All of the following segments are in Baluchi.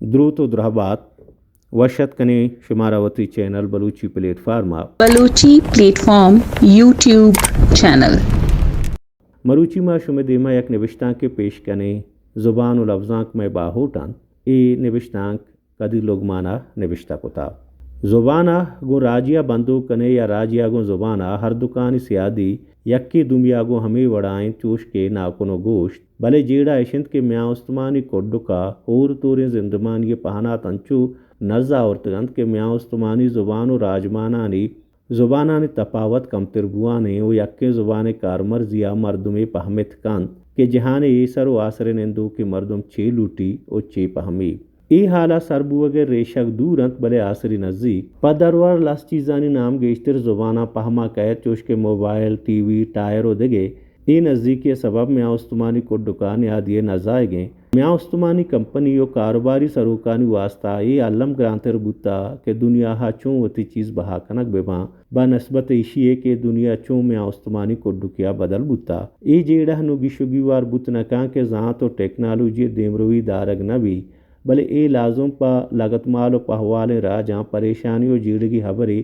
دروت و درہبات، وش اتک کنیں شمارا وتی چینل بلوچی پلیٹ فارم ءَ۔ Balochi plate form YouTube channel. مروچی ما شمئے دیما یک نبشتانکے پیش کنیں، زبان و لبزانک مئے باہوٹ انت۔ اے نبشتانک قدیر لقمان ءَ نبشتہ کتا۔ زبان ءَ گوں راجی ءَ بندوک کنئے یا راجی ءَ گوں زبان ءَ، ہر دکانی سیادی یکے دومی ءَ گوں ہمے وڑا انت چوش کہ ناکن و گوشت۔ بلے جیڑہ اش انت کہ میان استمانی کڈک ءَ ہور توریں زندمانی پہنات انچو نز آورتگ انت کہ میان استمانی زبان و راجمانانی زبانانی تپاوت کمتر بوان انت و یکیں زبانے کارمرزی ءَ مردمے پہمت کنت کہ جہان ءِ ایسر و آسریں نندوکیں مردم چے لوٹی و چے پہمی۔ اے ہال ءَ سر بوگ ءِ ریشگ دور انت، بلے آسری نزیک۔ پہ درور لس چیزانی نام گیشتر زباناں پہما کئیت، چوش کہ موبائل، ٹی وی، ٹائر و دگہ۔ اے نزیکی ءِ سبب میان استمانی کڈک ءَ نیادی ءِ نزائگیں میان استمانی کمپنی و کاروباری سروکانی واستا اے الم گرانتر بوتا کہ دنیا ءَ چون وتی چیز بہا کنگ بہ باں، بہ نسبت ایشی ءَ کہ دنیا چون میان استمانی کڈکی ءَ بدل بوتا۔ اے جیڑہ نوں گیش و گیوار بوت نہ کن کہ زانت و ٹیکنالوجی ءِ دیمروی دارگ نہ بی، بلے اے لازم پہ لگتمال و پہوالیں راجاں پریشانی و جیڑگی ہبرے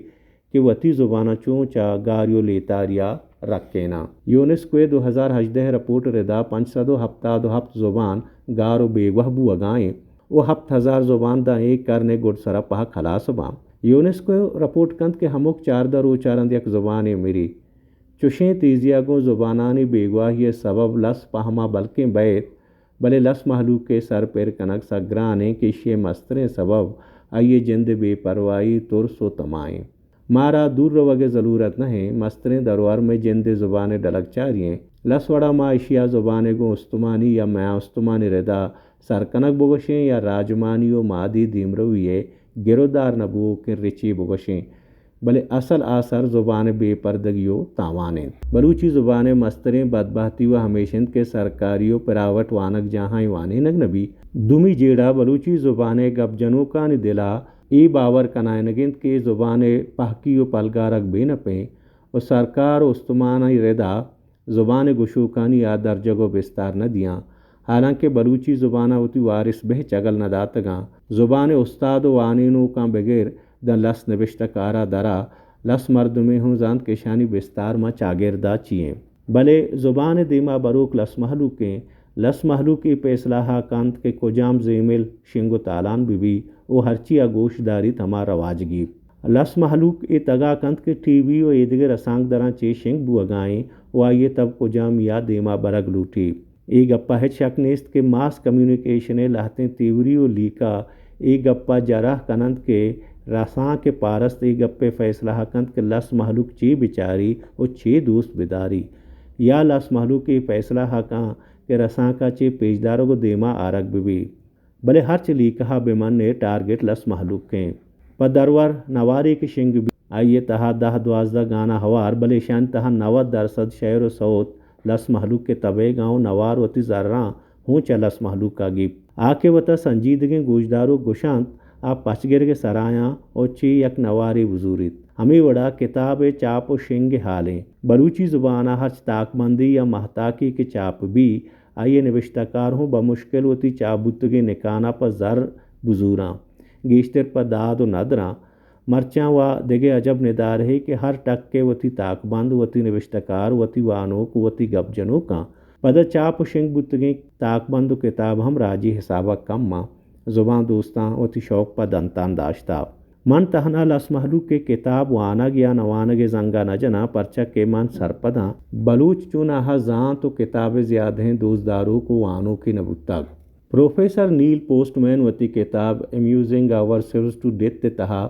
کہ وتی زبان ءَ چون چہ گاری و لیتاری ءَ رکیناں۔ یونیسکو ءِ دو ہزار ہژدہ ءِ رپورٹ ءِ ردا پنچ سد و ہپتاد و ہپت زبان گار و بیگواہ بوہگا انت و ہپت ہزار زبان داں اے کرن ءِ گڈسرا پہک ہلاس باں۔ یونیسکو رپورٹ کنت کہ ہمک چاردہ روچ ءَ رند یک زبانے مری۔ چشیں تیزی ءَ گوں زبانانی بیگواہی ءِ سبب لس پہما بلکیں بئیت، بلے لس مہلوک ءِ سر پر کنگ سک گران انت کہ ایشی ءِ مستریں سبب آئی ءِ جند ءِ بے پرواہی، ترس و تما انت۔ مارا دور روگ ءِ ضلورت نہ انت، مستریں درور مئے جند ءِ زبان ءِ ڈلگچاری انت۔ لس وڑا ما ایشی ءَ زبان ءِ گوں استمانی یا میان استمانی ردا سر کنگ بگوشیں یا راجمانی و مادی دیمروی ءِ گرودار نہ بووکیں رچے بگوشیں۔ بلے اصل آسر زبان ءِ بے پردگی و تاوان انت۔ بلوچی زبان ءِ مستریں بدبہتی و ہمیش انت کہ سرکاری و پرائیوٹ وانگجاہاں اے وانینگ نہ بیت۔ دومی جیڑہ بلوچی زبان ءِ گپ جنوکانی دل ءَ اے باور کنائینگ انت کہ اے زبان ءِ پہکی و پلگارگ بے نپ انت و سرکار و استمانی ردا زبان ءِ گشوکانی آ درجگ و بستار نہ دیاں، حالانکہ بلوچی زبان ءَ وتی وارث بہ چگل نہ داتگاں۔ زبان ءِ استاد و وانینوکاں بگر داں لس نبشتہ کار ءَ درا لس مردمے ہوں زانت کہ اشانی بستار ماں چاگرد ءَ چی انت۔ بلے زبان ءِ دیما بروک لس مہلوک انت۔ لس مہلوک اے پیسلہ ءَ کنت کہ کجام زیمل شنگ و تالان بہ بی و ہرچی ءَ گوش داریت ہما رواج گیپت۔ لس مہلوک اے تگا کنت کہ ٹی وی و ایدگہ رسانکدراں چے شنگ بوہگا انت و آئی ءِ تب کجامی ءَ دیما برگ لوٹی۔ اے گپ ءَ ہچ شک نیست کہ ماس کمیونیکیشن ءِ لہتیں تیوری و لیکہ اے گپ ءَ جرح کن انت کہ رسانک ءِ پارست اے گپ ءِ فیصلہ ءَ کنت کہ لس مہلوک چے بچاری و چے دوست بداری، یا لس مہلوک اے فیصلہ ءَ کن کہ رسانک ءَ چے پیشدارگ و دیما آرگ بہ بی۔ بلے ہرچ لیکہ ءَ بہ من ئے، ٹارگٹ لس مہلوک انت۔ پہ درور نوارے کہ شنگ بیت، آئی ءِ تہا دہ دوازدہ گانا ہوار، بلے اشانی تہا نود درسد شعر و سوت لس مہلوک ءِ تبیگاں و نوار وتی زراں ہوں چہ لس مہلوک ءَ گیپت۔ آ کہ وتا سنجیدگیں گوشداروک گوشنت، آ پچ گرگ ءِ سرایاں و چے یک نوارے بزوریت۔ ہمے وڑا کتاب ءِ چاپ و شنگ ءِ حال انت۔ بلوچی زبان ءَ ہرچ تاکبندی یا مہتاکے کہ چاپ بی، آئی ءِ نبشتہ کار ہوں بمشکل وتی چاپ بوتگیں نکاناں پہ زر بزوراں، گیشتر پہ داد و ندراں۔ مرچاں وا دگہ عجب ندارہے کہ ہر ٹک ءَ وتی تاکبند، وتی نبشتہ کار، وتی وانوک، وتی گپ جنوکاں۔ پدا چاپ و شنگ بوتگیں تاکبند و کتاب ہم راجی حساب ءَ کم آں۔ زبان دوستاں وتی شوق پہ دنتان داشتہ۔ من تہنا لس مہلوک ءِ کتاب وانگ یا نہ وانگ ءِ زنگ ءَ نہ جناں، پرچا کہ من سرپداں بلوچ چوناہا زانت و کتاب ءِ زیادہیں دوستداروک و وانوکے نہ بوتگ۔ پروفیسر نیل پوسٹ مین وتی کتاب Amusing Ourselves to Death ءِ تہا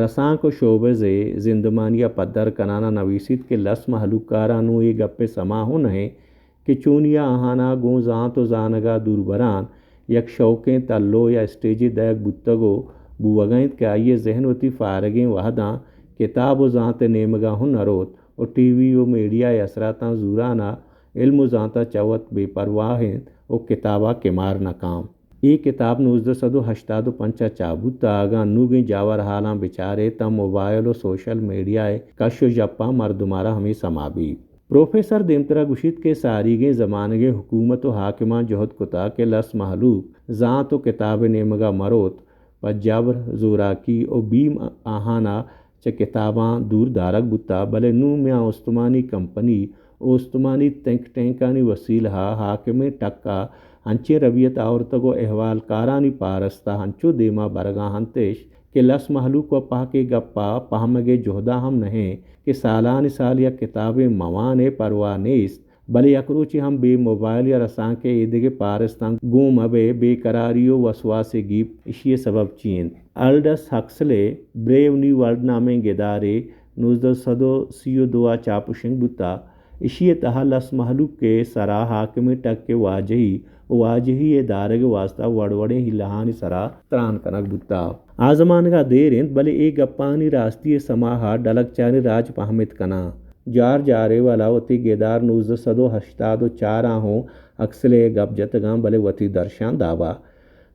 رسانک و شوبز ءِ زندمانی ءَ پدر کنان ءَ نویسیت کہ لس مہلوک کاراں نوں اے گپ ءِ سما ہوں نہ انت کہ چونیا آہانا گوں زانت و زانگا دور بران یک شوقیں تلو یا اسٹیجے دئیگ بوتگ و بوہگا انت کہ آئی ءِ ذہن وتی فارغیں وہداں کتاب و زانت ءِ نیمگا ہوں نہ روت و ٹی وی و میڈیا ءِ اثراتاں زورانا علم و زانتا چہ وت بے پرواہ انت و کتابا کمار نہ کاں۔ اے کتاب نوزدہ سد و ہشتاد و پنچ ءَ چاپ بوت، اگاں نوگیں جاور حالاں بچارے تاں موبائل و سوشل میڈیا ءِ کش و ژپاں مردمارا ہمے سما بیت۔ پروفیسر دیمترا گوشیت کہ ساریگیں زمانگیں حکومت و حاکماں جہد کتا کہ لس مہلوک زانت و کتاب ء نیمگا مروت، پہ جبر، زوراکی و بیم آہانا چہ کتاباں دور دارگ بوتا، بلے نوں میان استمانی کمپنی و استمانی تھنک ٹینکانی وسیلہ ء حاکمیں ٹک ء انچیں ربیت آورتگ و احوالکارانی پارست ء انچو دیما برگا انتش کہ لس مہلوک و پہکے گپا پہمگے جہدا ہم نہ انت کہ سالانی سال یک کتابے موانے پرواہ نیست، بلے یک روچے ہم بے موبائل یا رسانکے ایدگہ پارستان گون مبئے، بے قراری و وسواسے گیپت، اشی سبب چی انت؟ الڈس ہکسلے بریو نیو ورلڈ نامیں گدارے نوزدہ سد و سی و دو ء چاپ و شنگ بوتا۔ اشی ء تہا لس مہلوک ء سرا حاکمیں ٹک ء واجہی و واجہی ء دارگ ء واستا وڑ وڑیں ہیلہانی سرا تران کنگ بوتا۔ آ زمانگا دیر انت، بلے اے گپانی راستی ء سماہا ڈلگچاریں راج پہمت کناں۔ جارج آریولا وتی گدار نوزدہ سد و ہشتاد و چار ء ہوں ہکسلے ء گپ جتگاں، بلے وتی درشان دابا۔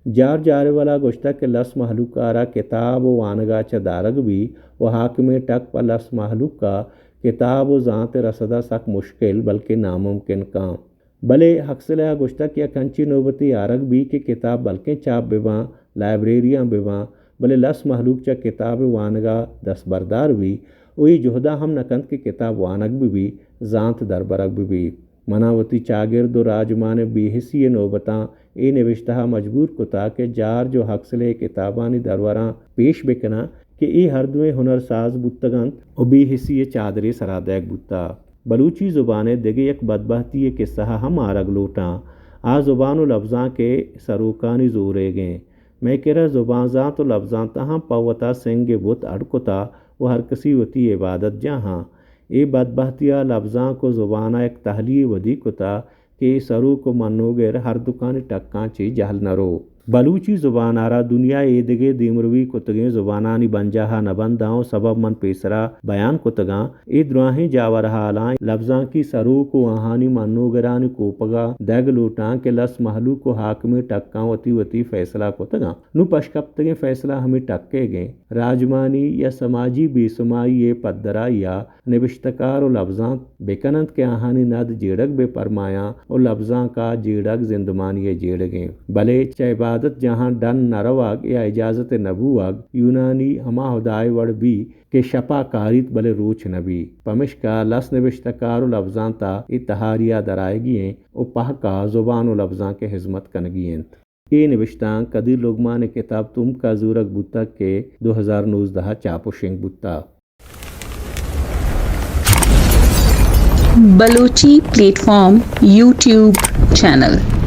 جارج آریولا گوشتگ کہ لس مہلوک ء را کتاب و وانگا چہ دارگ بی و حاکمیں ٹک پہ لس مہلوک ء کتاب و زانت ء رسدا سک مشکل بلکہ ناممکن کاں۔ بلے ہکسلے ء گوشتگ کہ یک انچیں نوبتے آرگ بی کہ کتاب بلکیں چاپ بباں، لائبریریاں بباں، بلے لس مہلوک چہ کتاب ء وانگا دستبردار بی و اے جہدا ہم نہ کنت کہ کتاب وانگ ببی، زانت دربرگ ببی۔ منا وتی چاگرد و راجمان ء بے حسی ء نوبتاں اے نبشتہ ء مجبور کتا کہ جارج و ہکسلے ء کتابانی دروران پیش بکناں کہ اے ہر دوئیں ہنرساز بوتگ انت و بے حسی ء چادرے سرا دئیگ بوتا۔ بلوچی زبان ء دگہ یک بدبہتی ء کسہ ء ہم آرگ لوٹاں۔ آ زبان و لبزانک ء سروکانی زوریگیں۔ مئے کرا زبان زانت و لبزانتاں ہم پہ وتا سنگ ء بت اڈ کتا و ہرکسی وتی عبادت جاہاں۔ اے بدبہتی ء لبزانک و زبان ء یک تہلی ودی کتا کہ اے سروک و منوگر ہر دکانی ٹکاں چہ جہل نہ رو۔ بلوچی زبان ء را دنیا ء ایدگہ دیمروی کتگیں زبانانی بنجاہ ء نہ بنداں و سبب من پیسرا بیان کتگاں۔ اے دراہیں جاورحالاں لبزانکی سروک و آہانی منوگرانی کوپگا دئیگ لوٹاں کہ لس مہلوک و حاکمیں ٹکاں وتی وتی فیصلہ کتگاں۔ نوں پشکپتگیں فیصلہ ہمے ٹکیگیں۔ راجمانی یا سماجی بے سمائی ء پدرائی ء نبشتہ کار و لبزانت بہ کن انت کہ آہانی ند جیڑگ بہ پرمایاں و لبزانک ء جیڑگ زندمانی ء جیڑگ انت۔ بلے چہ عبادت جاہاں ڈن نہ روگ یا اجازت نہ بوگ یونانی ہما ہدائے وڑ بی کہ شپ ء کاریت بلے روچ نہ بی۔ پمشکا لس نبشتہ کار و لبزانت ء اے تہاری ء درآیگی انت و پہک ء زبان و لبزانک ء ہزمت کنگی انت۔ اے نبشتانک قدیر لقمان ء کتاب تمک ء زورگ بوتگ کہ دو ہزار نوزدہ ء چاپ و شنگ بوتگ۔ Balochi plate form YouTube channel.